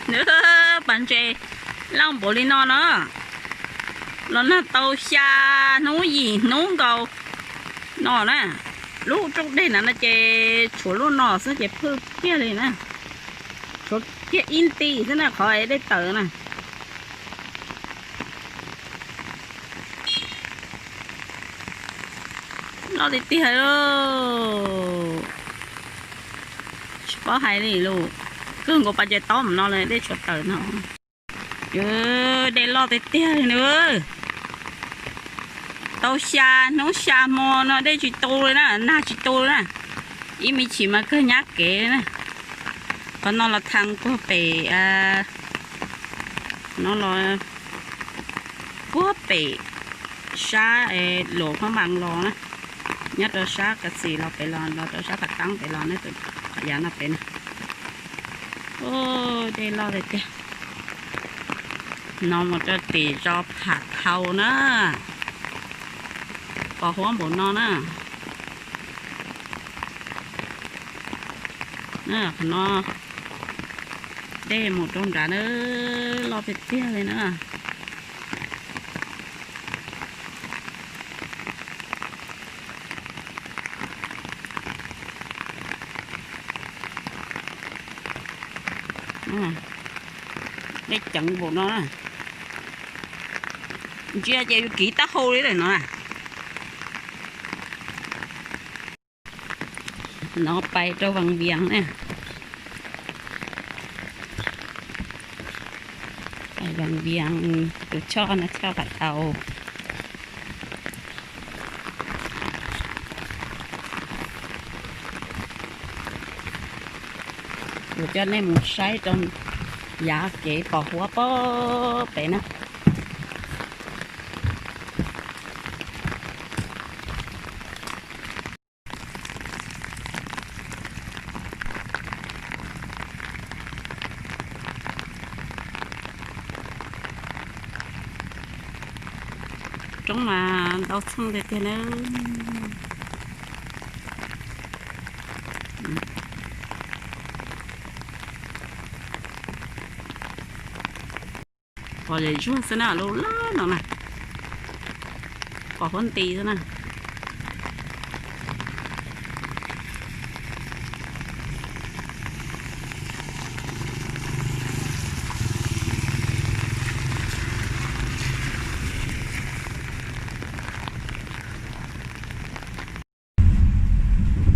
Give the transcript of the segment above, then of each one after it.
Nws pas ntses loj npaum li no no, los nag tau xya hnub yim hnub nkaus no na. Lub rooj dej na no ces tshuav lub no xwb ces phwj kiag li na, tshuav kiag ib nti xwb na qhov dej tawm na. Loj tiag tiag li, tsis paub hais li lus, kawg nkaus pas ntses tob no li dej tshuav tawm no. Dej loj tiag tiag li na. Tau xya hnub xya hmo no dej tsis tu li na, nag tsis tu li na. Ib me chim mas kawg nyab kev na. Qhov no los thaj puag pem, no los puag pem sab Luam Phab Npas los na, nyob rau sab Kav Xis los pem los, los rau sab Phav Teeb pem los na, tus yav no pem na. Dej loj tiag tiag. No mus rau tim zos Phav Thau na, pos huab npaum no na. Qhov no dej mus rau nrad na, loj tiag tiag li na. Dej ceev npaum no, ntsia ces yus kiv taub hau li lawm no na. No pais rau Vaj Vias na. Vaj Vias, tus choj no choj Phav Thau. Kuv coj nej mus saib rau yav kev pos huab pem na. Roob mas ntau txheej tiag tiag na. Pos zem zuag xwb na, lub loj no na, pos huab nti xwb na.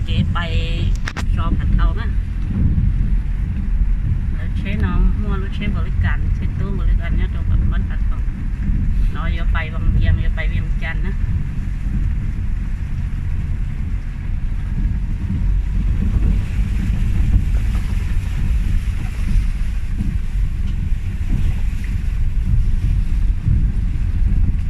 Kev pais zos Phav Thau na. Lawv tsheb no muaj lub tsheb npaum li cas, tsheb tub npaum li cas nyob rau Phav Thau. No yuav pais Vaj Vias, yuav pais Vias Cas na.